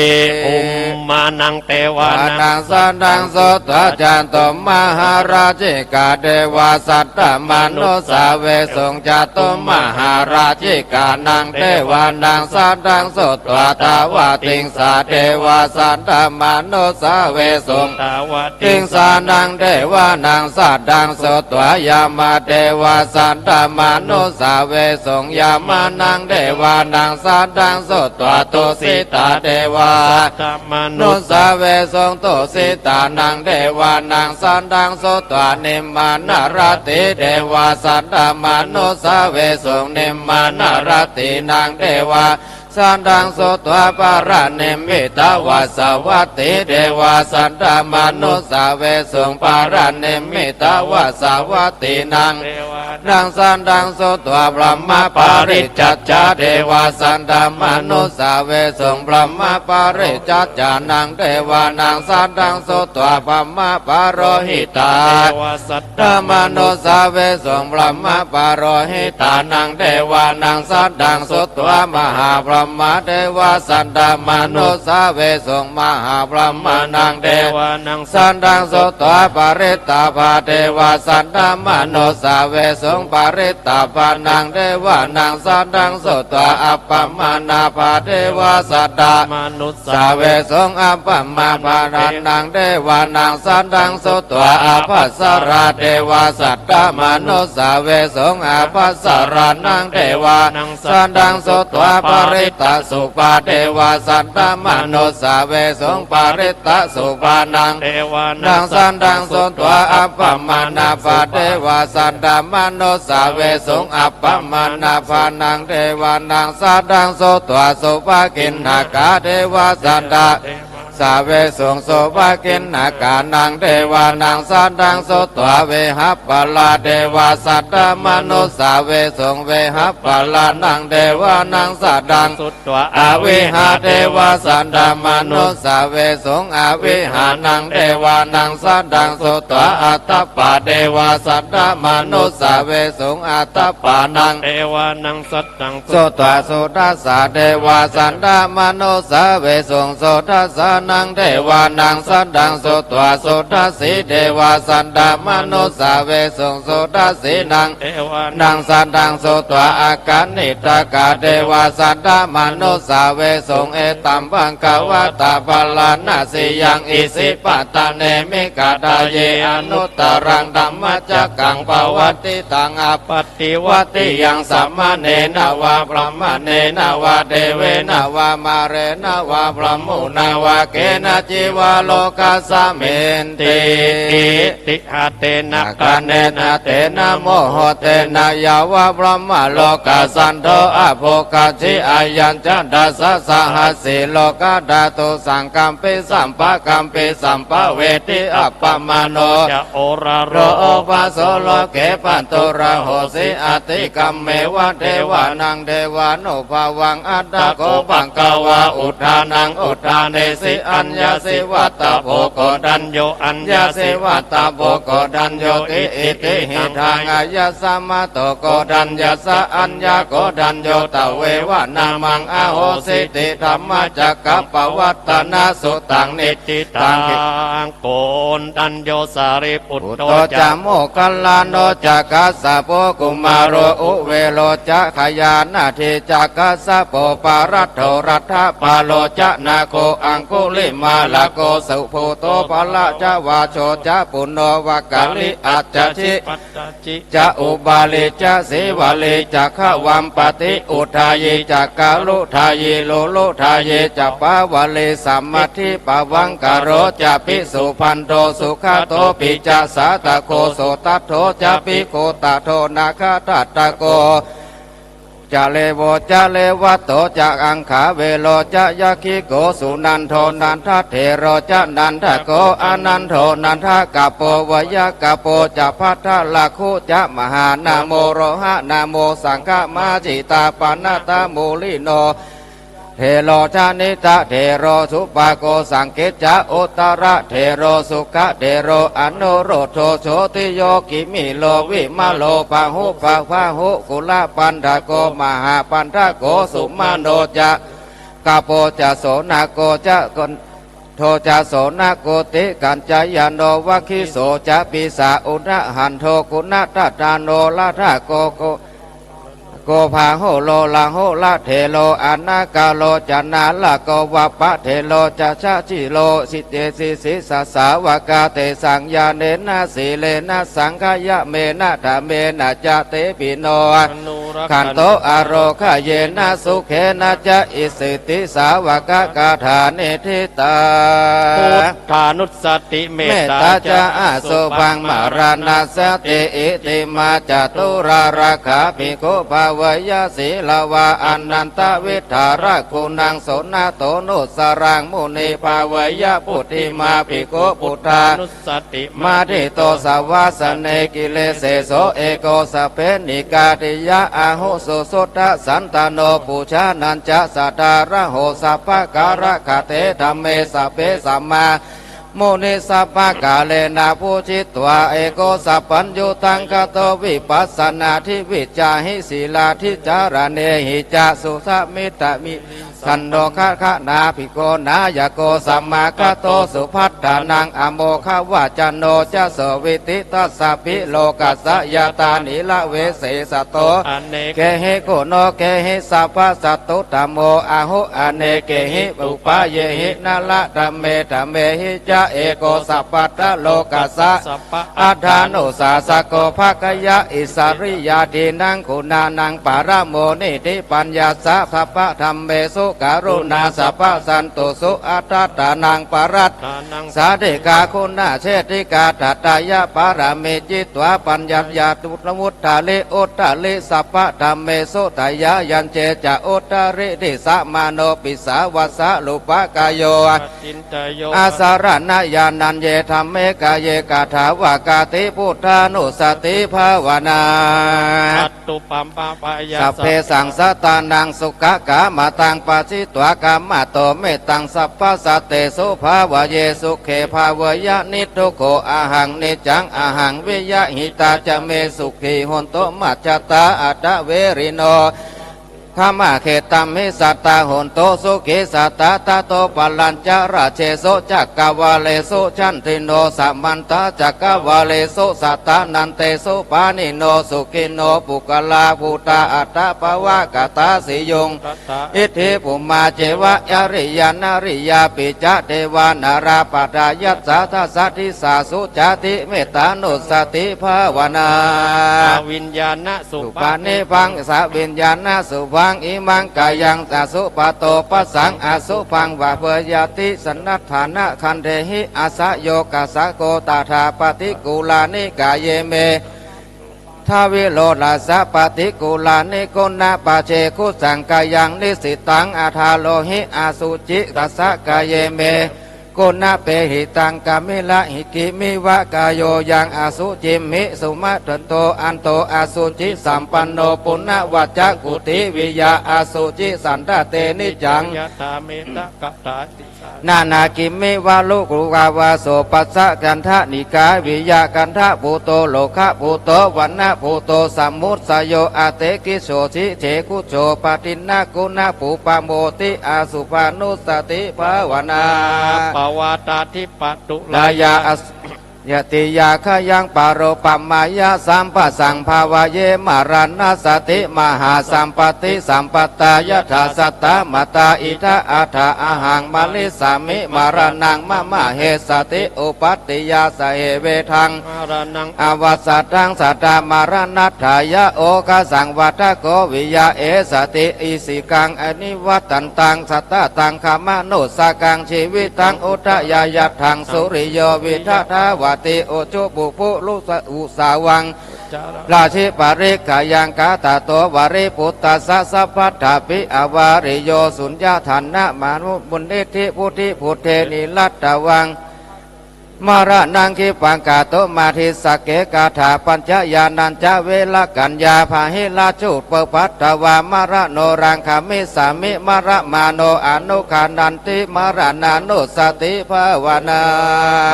Bhummānaṃ devānaṃ saddaṃ sutvā cātummahārājikā devā saddamanussāvesuṃ. Cātummahārājikānaṃ devānaṃ saddaṃ sutvā tāvatiṃsā devā saddamanussāvesuṃ. Tāvatiṃsānaṃ devānaṃ saddaṃ sutvā yāmā devā saddamanussāvesuṃ. Yāmānaṃ devānaṃ saddaṃ sutvā tusitā devā saddamanussāvesuṃ. Tusitānaṃ devānaṃ saddaṃ sutvā nimmānaratī devā saddamanussāvesuṃ. Nimmānaratīnaṃ devā saddaṃ sutvā paranimmitavasavattī devā saddamanussāvesuṃ. Paranimmitavasavattīnaṃ devānaṃ saddaṃ sutvā brahmapāricaccā devā saddamanussāvesuṃ. Brahmapāricaccānaṃ devānaṃ saddaṃ sutvā brahmapurohitā devā saddamanussāvesuṃ. Brahmapurohitānaṃ devānaṃ saddaṃ sutvā mahābrahmā Mahābrahmā devā saddamanussāvesuṃ. Mahābrahmānaṃ devānaṃ saddaṃ sutvā parittabbā devā saddamanussāvesuṃ. Parittabbānaṃ devānaṃ saddaṃ sutvā appamāṇābhā devā sadda manussāvesuṃ. Appamāṇābhānaṃ devānaṃ saddaṃ sutvā ābhassarā devā saddamanussāvesuṃ. Ābhassarānaṃ devānaṃ saddaṃ sutvā parittasubhā devā saddamanussāvesuṃ. Parittasubhānaṃ devānaṃ saddaṃ sutvā appamāṇābhā devā saddamanussāvesuṃ. Appamāṇābhānaṃ devānaṃ saddaṃ sutvā subhakiṇhakā devā sadda sāvesuṃ. Subhakiṇhakānaṃ devānaṃ saddaṃ sutvā vehapphalā devā saddamanussāvesuṃ. Vehapphalānaṃ devānaṃ saddaṃ sutvā avihā devā saddamanussāvesuṃ. Avihānaṃ devānaṃ saddaṃ sutvā atappā devā saddamanussāvesuṃ. Atappānaṃ devānaṃ saddaṃ sutvā sudassā devā saddamanussāvesuṃ. Sudassānaṃ devānaṃ saddaṃ sutvā sudassī devā saddamanussāvesuṃ. Sudassīnaṃ devānaṃ saddaṃ sutvā akaniṭṭhakā devā saddamanussāvesuṃ. Etaṃ bhagavā bārāṇasiyaṃ isipatane migadāye anuttaraṃ dhammacakkaṃ pavattitaṃ appat tivattiyaṃ samaṇena vā brāhmaṇena vā devena vā mārena vā brahmunā vā kenaci vā lokasminti. Itiha tena khaṇena tena muhuttena yāva brahmalokā saddo abbhuggacchi. Ayañca dasasahassī lokadhātu saṅkampi sampakampi sampavedhi. Appamāṇo ca oḷāro obhāso loke pāturahosi atikkammeva devānaṃ devānubhāvaṃ. Atha kho bhagavā udānaṃ udānesi: Aññāsi vata bho koṇḍañño, aññāsi vata bho koṇḍaññoti. Itihidaṃ āyasmato koṇḍaññassa aññākoṇḍañño tveva nāmaṃ ahosīti. Dhammacakkappavattana suttaṃ. Niccittaṃ koṇḍañño sārīputto ca moggallāno ca kassapo kumāro kuvero ca jayanti ca kassapo paladdho laddhapalo ca nāgo aṅgulimālako subhūto balā ca vajo ca puṇṇo vaggalī attaji ca upālī ca sīvalī ca gavampati udayī ca gārudayī luludayī ca pāvalī sammiddhi pabhaṅkaro ca pisubhaṇḍo sugato pi ca sādako sudaṭṭho ca piṭṭhibhāgo nāgadaṭṭhako ca revo ca revato ca aṅgavelo ca yakkhigo sunaṇḍo nandadhero ca nandako anando nandakappo veyyākappo ca bhaddarakkho ca mahānāmo rohanāmo saṅghamajjhitvā paṇḍitānaṃ pajjunno thero janitathero upāsako saṅghe ca uttarathero sugathero anuruddho jotiyogimāno vimāno bahubhāga bahukulapaṇḍako mahāpaṇḍako sumano ca kappo ca sonāgo ca gandhabbo ca sonāgo tiṇṇañca yaṇo vāgisho ca pisā uṇṇānando guṇadaṇḍo laddhako ko ko bahulā rahulathero anaṅgāro ca nāḷāgo vāpathero ca sacchiro. Te sīse sāvakā tesaṃ ñāṇena sīlena saṅkhāya me na dhamena ca te bhikkhū anurakkhantu ārogayena sukhena ca. Iti sāvakagāthā niṭṭhitā. Buddhānussati mettā ca asubhaṃ maraṇassati. Itimā caturārakkha bhikkhū bhāveyya sīlavā anantaviṭṭhalaguṇaṃ suṇātūnussaraṃ munī bhāveyya. Puthimā bhikkhū buddhānussati madito savāsane giriseso eko sabbe nikātiya ahusu suddhasandano pujanañca sattārāho sabbakālagate dhamme sabbe sammā Munisappakārena pūjitvā, eko sabbaññutaṅgato, vipassanādivijjāhi sīlādhicaraṇehi ca, sudānamettamidanno gaganābhiko nāyako, samāgato subhaddānaṃ amoghavaccano, jaso vītitasabbhi lokassa yātrā nirāmesato, anekehi guṇokehi sabbasattuttamo, ahu anekehi upāyehi narattame dhamehi ca, eko sabbattha lokassa sabbaatthānushāsako, bhāgaye isariyā dīnaṃ guṇānaṃ paramo nidhi, paññassa sabbadhammesu karuṇā sabbasantusu, attānaṃ parattānaṃ sādhikā guṇaseṭṭhikā, tathāya pāramī jitā paññāya vuḍḍhāri, uttari sabbadhammesu tathāya, yañce ca uttaridhi samāno pisāvasarūpakāyo, acintayuṃ ācaraṇañāṇaṃ, ye dhamme kāye kathā vā, kāti buddhānussatibhāvanā. Sabbesaṃ sattānaṃ sukhakammataṃ pharitvā kammato, mettaṃ sabbasattesu bhāvaye, sukhe bhāveyya niddukkho ahaṃ, niccaṃ ahaṃ viya hitatā ca me, sukhī hontu majjhattā averino. Khamāhe tamhi sattā hontu sukhī sattā, tato palañca rājesu cakkavāḷesu candino, samantā cakkavāḷesu sattānaṃ tesu pāṇino, sukhino puggalā bhūtā attabhāvagatā, siyuṃ iddhibhummā ceva ariyā nariyāpi ca, devā nalāpatā yattha dasa disāsu, cāti mettānussatibhāvanā. Aviññāṇa suppanibbaṃ saviññāṇasubhaṃ, imaṃ kāyaṃ asubhato passaṃ asubhaṃ bhaṇāti, sannaddhānakhandhehi asayokassa, ko tattha paṭikūlāni kāye me, tha virodhassa paṭikūlāni guṇapajjekusaṃ, kāyaṃ nissinnaṃ adārohi asuci, tassa kāye me guṇapeṭhitaṃ, kamila hi kimiva kāyo yaṃ asucimhi sumārato, anto asuci sampanno puṇṇavaccakuṭi viyā asuci santā, te niccaṃ yathā mettā kaṭṭhati. Nānāgiriṃ iva luguṃ ābhaso, passa kaṇṭhanikkā viyā kaṇṭhabhūto, rogabhūto vaṇṇabhūto samudayo, atekiso sīse kujo paṭiggaṇhakūlabhū, pamodati asubhanussatibhāvanā. Appavattatipatturāyā as- yatiyā khayaṃ paro, pamāya sampassaṃ bhāvaye maraṇasāti, mahāsampatti sampattā yathā sattā mattā, idha addhā ahaṃ marissāmi maraṇaṃ mama, hessati upattiya sahe vedaṃ maraṇaṃ avasataṃ, sattā maraṇatthāya okāsaṃ vaḍḍhako viyā, essati icchikaṃ anivattantaṃ, sataṃ kammānussakaṃ jīvitaṃ udayāyadaṃ, suriyo vidhā dhāvati ujū puppusa usavaṃ, rājī parikkhayaṃ kātato Variputtassa, sabbatthapi avāreyyo suññatānāmanupaniṭṭhī, vuḍḍhibhūte nirattavaṃ maraṇaṃ khippākātumādi. Sagge kāthā pañca yānañca velapaññā, bāhirajjhattupaddavā maraṇoraṅghamissāmi, maramāno anugaṇhanti maraṇānussatibhāvanā.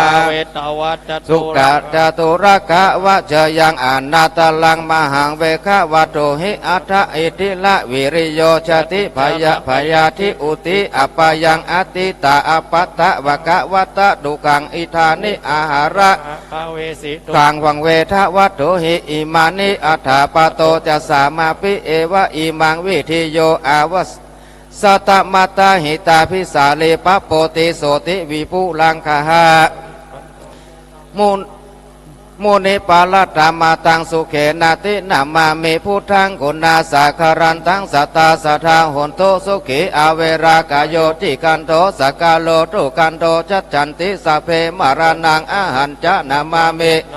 Bhāvetvā ca- dukkhacaturāgaṃ avajjeyaṃ, anattalaṃ mahāvegavattuhi, atha itthiṃ viriyo cati bhaya- bhayādi uti appayaṃ, atītā appaṭivatā dukkhaṃ idāni ahāra- bhāvesi dukkhaṃ, bhāvetvā ca vattuhi imāni, atha pātho ca samāpi, evaṃ imaṃ vidhiyā ava- sattamattā hitābhī sarī, pabbothisotthi vipulagāhā. Mun- munipallaṅkamataṃ sukhenatinamāmi, buddhaṃ guṇasāgarantaṃ, satā sadā hontu sukhī averā. Kāyo cikanto sakkāro tukanto, gacchanti sabbe maraṇaṃ, ahañca namāmi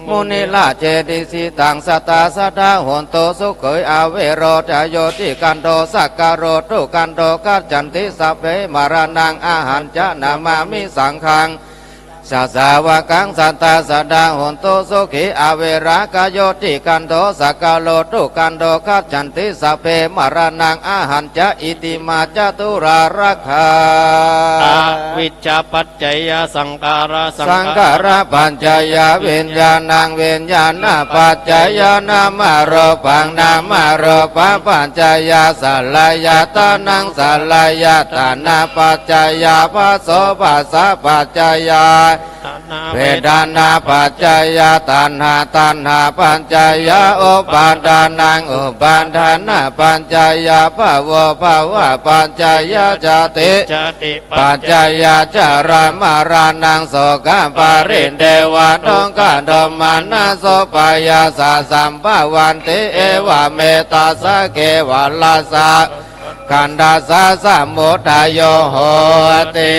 muniṃ rājaṃ nisitaṃ, satā sadā hontu sukhī averā. Kāyo cikanto sakkāro tukanto, gacchanti sabbe maraṇaṃ, ahañca namāmi saṅghaṃ Sāvakaṃ satthā sadā hontu sukhī averā, kāyo cikandho sakalo dukkhando, gacchanti sabbe maraṇaṃ ahañca itimā caturā rakkha. Avijjāpaccayā saṅkhārā, saṅkhārā saṅkhārapaccayā viññāṇaṃ, viññāṇapaccayā nāmarūpaṃ, nāmarūpapaccayā saḷāyatanaṃ, saḷāyatanapaccayaṃ phasso, phassapaccayaṃ vedanāpaccayā taṇhā, taṇhāpaccayā upādānaṃ, upādānapaccayā bhavo, bhavapaccayā jāti, jātipaccayā jarāmaraṇaṃ sokaparidevandukkhadomanassupāyāsā sambhavanti. Evametaṃ sabbeva rassā khandhassa samudayo hoti.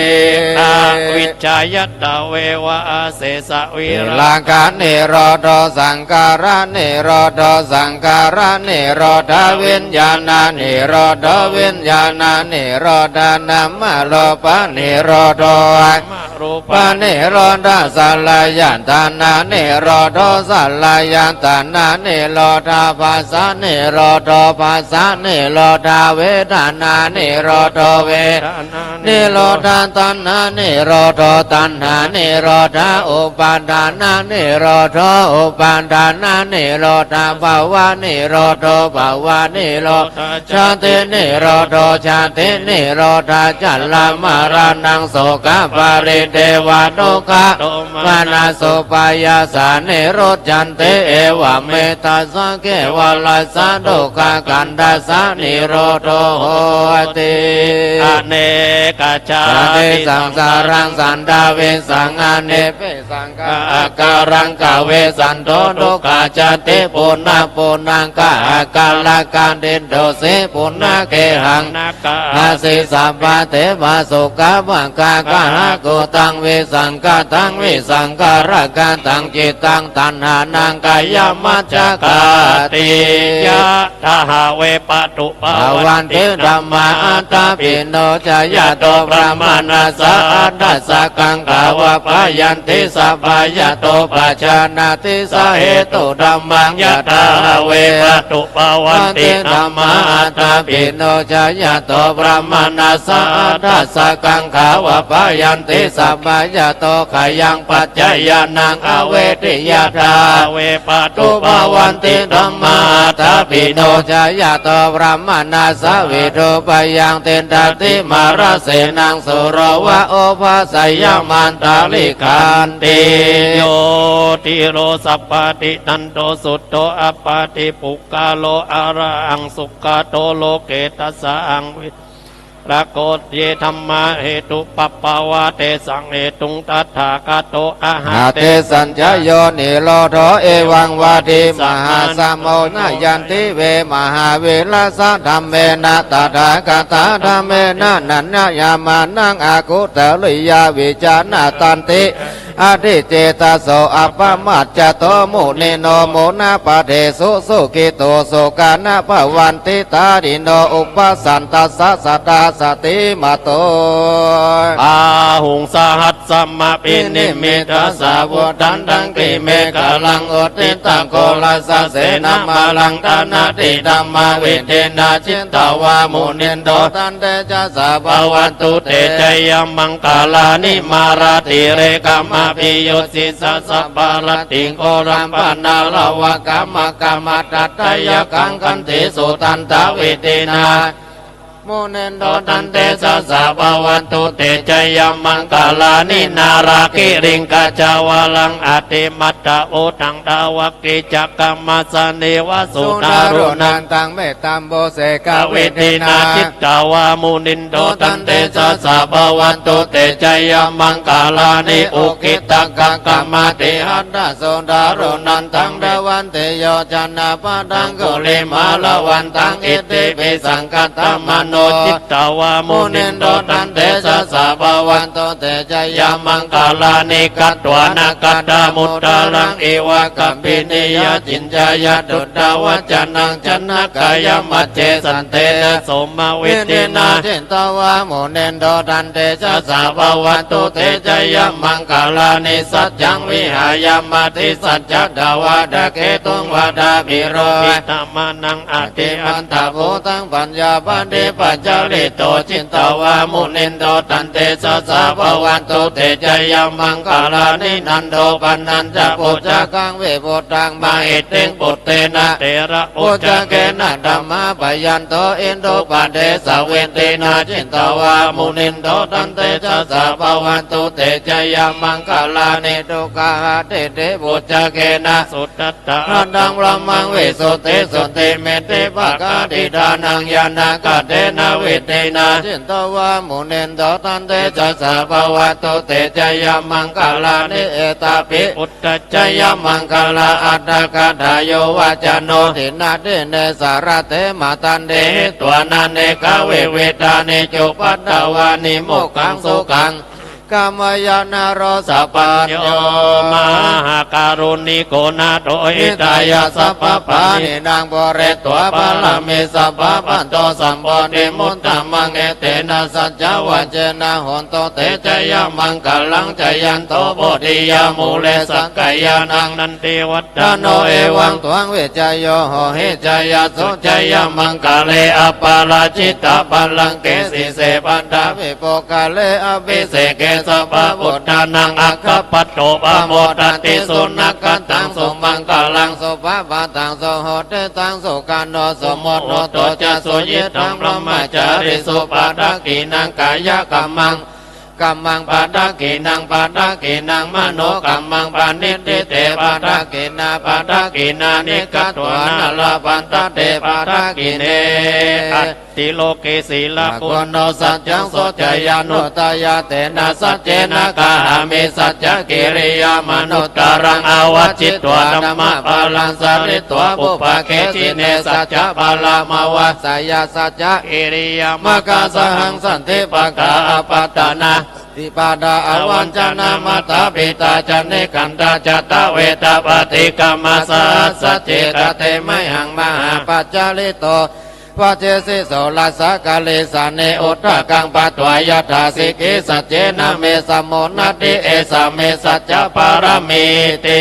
Avijjāya tveva asesavirā viraganirodho saṅkhāranirodho, saṅkhāranirodho viññāṇanirodho, viññāṇanirodho nāmarūpanirodho, nāmarūpanirodho saḷāyatananirodho, saḷāyatananirodho phassanirodho, phassanirodho vedanānirodho, vedanā nirodho taṇhānirodho, taṇhānirodho upādānanirodho, upādānanirodho bhavanirodho, bhavanirodho jātinirodho, jātinirodho jarāmaraṇaṃ sokaparidevandukkhadomanassupāyāsā nirujjhanti. Evametaṃ sabbeva rassā dukkhakandhassa nirodho hoti. Anekajātisaṃsāraṃ sandhāvessaṃ aneppesaṃ, ka akālaṃ kavesanto dukkhajjhati punapphunaṃ, ka akālaṃ khantintu se punagehaṃ, nāssa kāhasi sabbadeva sukhadukkhapahaṃ, kutaṃ visaṅkhataṃ visaṅkhārakkhattaṃ cittaṃ taṇhānaṃ khayamajjhagāti. Ya thā have patthu bhavanti dhammā attāpi no, jayato brāhmaṇassa aṭṭhassa kaṅkhāvaphayanti, sabbā yato pajānāti sahetu dhammaṃ. Ya thā have patthu bhavanti dhammā attāpi no, jayato brāhmaṇassa aṭṭhassa kaṅkhāvaphayanti, sabbā yato khayaṃ paccayānaṃ avetthi. Ya thā have patthu bhavanti dhammā attāpi no, jayato brāhmaṇassa viṭūpayaṃ tiṭṭhati mārasenaṃ sūro vā obhāsayamantalikkhanti. Yo dhīro sabbadhi nando suddho appaṭipuggalo arahaṃ sugato loke tassa ahaṃ vi rago. Ye dhammā hetupabbavā tesaṃ hetuṃ tathāgato aha. Atesañca yo nirodho evaṃ vadī mahāsamudayanti ve mahāvīrassa dhammena tathāgatā dhammena naññayamānaṃ akuttariyā vijānatanti atthi cetaso appamajjato munindo muda padesu sukhito sukhaṇa bhavanti tadino uppasantassa sadā satimato. Bāhuṃ sahassamabhinimmitasāvudhantaṃ girimekhalaṃ uditaghorasasenamāraṃ dānādidhammavidhinā jitavā munindo tantejasā bhavatu te jayamaṅgalāni. Mārātirekamabhiyujjhitasabbarattiṃ ghorampanāḷavakamakkhamathaddhayakkhaṃ khantīsudantavidhinā munindo tantejasā bhavatu te jayamaṅgalāni. Nāḷāgiriṃ gajavaraṃ atimattabhūtaṃ dāvaggicakkamasanīva sudāruṇantaṃ mettambusekavidhinā jitavā munindo tantejasā bhavatu te jayamaṅgalāni. Ukkhittakhaggamatihatthasudāruṇantaṃ dhāvantiyojanapathaṅgulimālavantaṃ iddhībhisaṅkhatamano no jitavā munindo tantejasā bhavatu te jayamaṅgalāni. Katvāna kaṭṭhamudaraṃ iva gabbhinīyā ciñcāya duṭṭhavacanaṃ janakāyamajjhe santena somavidhinā jitavā munindo tantejasā bhavatu te jayamaṅgalāni. Saccaṃ vihāya matisaccakavādaketuṃ vādābhiropitamanaṃ atiandhabhūtaṃ paññāpadīpajalito jitavā munindo tantejasā bhavatu te jayamaṅgalāni. Nandopanandabhujagaṃ vibudhaṃ mahiddhiṃ puttena therabhujagena damāpayanto iddhūpadesavidhinā jitavā munindo tantejasā bhavatu te jayamaṅgalāni. Duggāhadiṭṭhibhujagena sudaṭ ṭhahatthaṃ brahmaṃ visuddhijutimiddhibakābhidhānaṃ ñāṇāgadena vidhinā jitavā munindo tantejasā bhavatu te jayamaṅgalāni. Etāpi buddhajayamaṅgalaaṭṭhagāthā yo vācano dinadine sarate matandī hitvānanekavividhāni cupaddavāni mokkhaṃ sukhaṃ kamaya naro sapañño. Mahākāruṇiko nātho hitāya sabbapāṇinaṃ pūretvā pāramī sabbā patto sambodhimuttamaṃ etena saccavajjena hotu te jayamaṅgalaṃ. Jayanto bodhiyā mūle sakyānaṃ nandivaḍ ḍhano evaṃ tvaṃ vijayo hohi jayassu jayamaṅgale aparājitapallaṅke sīse paṭhavipokkhare abhiseke sabbabuddhānaṃ aggappatto pamodati. Sunakkhattaṃ sumaṅgalaṃ supabhātaṃ suhuṭṭhitaṃ sukhaṇo sumuhutto ca suyiṭṭhaṃ brahmacārisu padakkhiṇaṃ kāyakammaṃ kammaṃ padakkhiṇaṃ padakkhiṇaṃ manokammaṃ paṇidhī te padakkhiṇā padakkhiṇāni katvāna labhantatthe padakkhiṇe. Atthi loke sīlaguṇo saccaṃ soceyyanuddayā tena saccena kāhāmi saccakiriyamanuttaraṃ āvajjitvā dhammabalaṃ sāritvā pubbake jine saccabalamāvajjeyya saccakiriyamakāsahaṃ santi pakkhā apattanā tipadā avañcanā mātā pitā ca nikkhantā jātaveda paṭikkama saha sacce kate mayhaṃ mahāpajjalito vajjesi soḷasa karīsāni udakaṃ patvā yathā sikhī saccena me samodati esa me saccapāramīti.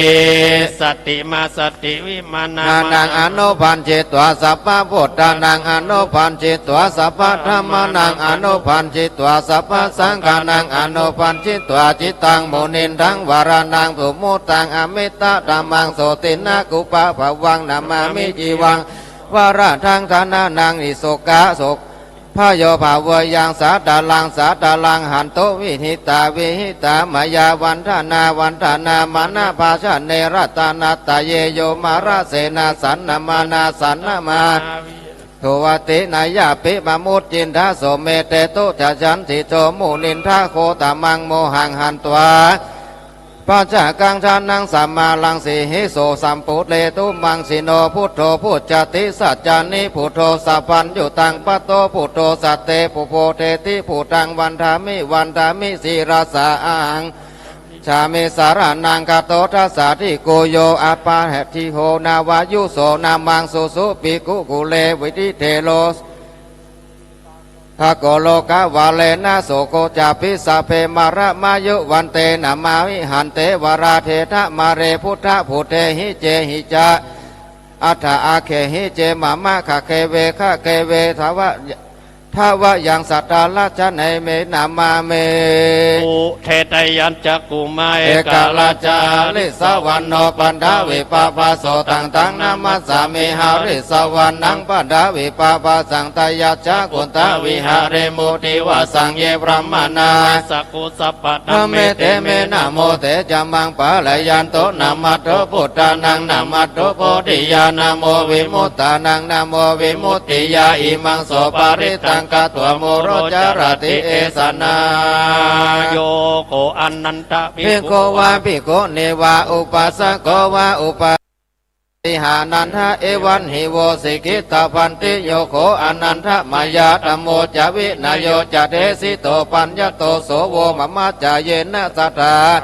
Sati mā sati vimānamānaṃ anupañjitvā sabbabuddhānaṃ anupañjitvā sabbadhammānaṃ anupañjitvā sabbasaṅghānaṃ anupañjitvā cittaṃ muniṇḍaṃ varaṇaṃ sumuttaṃ amittadhammaṃ sotthinnakupabbavaṃ namāmi jīvaṃ varadaṃ dhammaṃ nisokā sok bhayo bhavayyaṃ sādaraṃ sādaraṃ hantu vihitā vihitā mayā vandanā vandanāmanā bhāsane ratanattaye yo mārasenā sannamānā sannamā duvati nayāpi pamuñcittha so me tetu caccanti so muniṇḍa gotamaṃ mohaṃ hantvā pacchakaṃ jhānaṃ samāraṃ sihiso sampuretu maṃ jino buddho bujjati saccāni buddho sabbaññutaṃ patto buddho satthe pubodheti buddhaṃ vandāmi vandāmi sirasā ahaṃ sāmi saraṇaṃ gato dasādhigo yo appaṭihato nāvāyuso nāmaṃ susu bhikkhu kule vidhi thero Khaggo lokavāḷena soko cāpi sabbe māramayuvaṃ te namāmihaṃ te vārāhe dhamāre buddhabhūte hicehi ca atha aggehi ce mama khagge ve khagge ve dava davayaṃ sattarajane me namāmi. Udetayañcakkhumā ekarājā harissavaṇṇo paṭhavippabhāso taṃ taṃ namassāmi harissavaṇṇaṃ paṭhavippabhāsaṃ tayajja guttā viharemu divasaṃ ye brāhmaṇā sakku sabbadhamme te me namo te ca maṃ pālayantu namatthu buddhānaṃ namatthu bodhiyā namo vimuttānaṃ namo vimuttiyā imaṃ so parittaṃ katvā moro carati esanā. Yo kho anantabhikkhu vā bhikkhunī vā upāsako vā upā Ānanda evaṃ hi vo sikkhitabhantī yo kho ānanda mayā dhammo ca vinayo ca desito paññato so vomamā cayena sadā.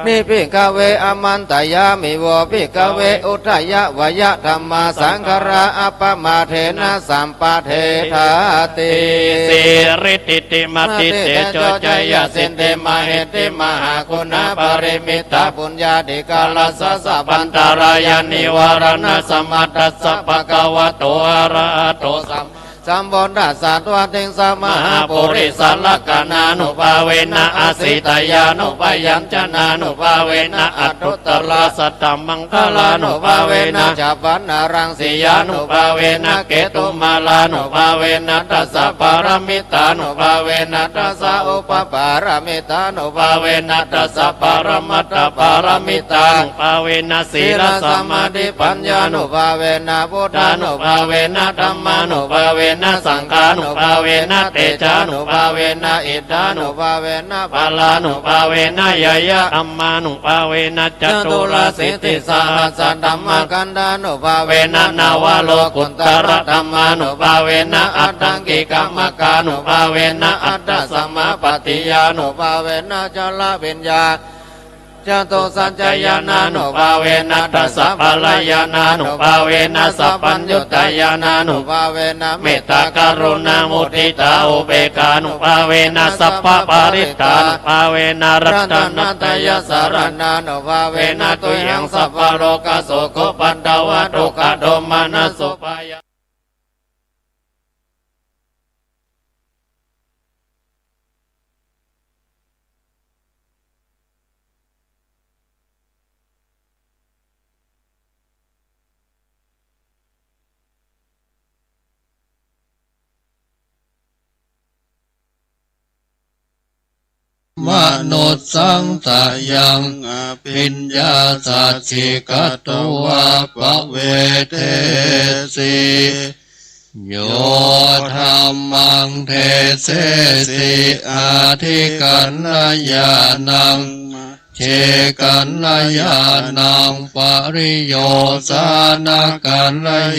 Nibbhikkhave āmantayāmi vo bhikkhave udayavayadhammā saṅkhārā appamādena sampādetthāti. Siridhitimatitejojayasiddhimahiddhimahāguṇāparimitapuññādhikārassa sabbantarāyanivāraṇasamatthassa bhagavato arahato sammā sambuddhassa dvattiṃsamahāpurisalakkhaṇānubhāvena asītyānubyañjanānubhāvena aṭṭhuttarasatamaṅgalānubhāvena chabbaṇṇaraṃsiyānubhāvena ketumālānubhāvena dasapāramitānubhāvena dasaupapāramitānubhāvena dasaparamatthapāramitānubhāvena sīlasamādhipaññānubhāvena buddhānubhāvena dhammānubhāvena saṅghānubhāvena tejānubhāvena iddhānubhāvena balānubhāvena ñeyyadhammānubhāvena caturāsītisahassadhammakkhandhānubhāvena navalokuttaradhammānubhāvena aṭṭhaṅgikamaggānubhāvena aṭṭhasamāpattiyānubhāvena chaḷabhiññā catusaccayānānubhāvena dasabalañāṇānubhāvena sabbaññutañāṇānubhāvena mettākaruṇāmuditāupekkhānubhāvena sabbaparittānubhāvena ratanattayasaraṇānubhāvena tuyhaṃ sabbalokasokoupaddavadukkhadomanassupāyā manussaṃ sayaṃ abhiññāsaccikatvā pavedesi. Yo dhammaṃ desesi adhikalyāṇaṃ majjhekalyāṇaṃ pariyosānakalyāṇaṃ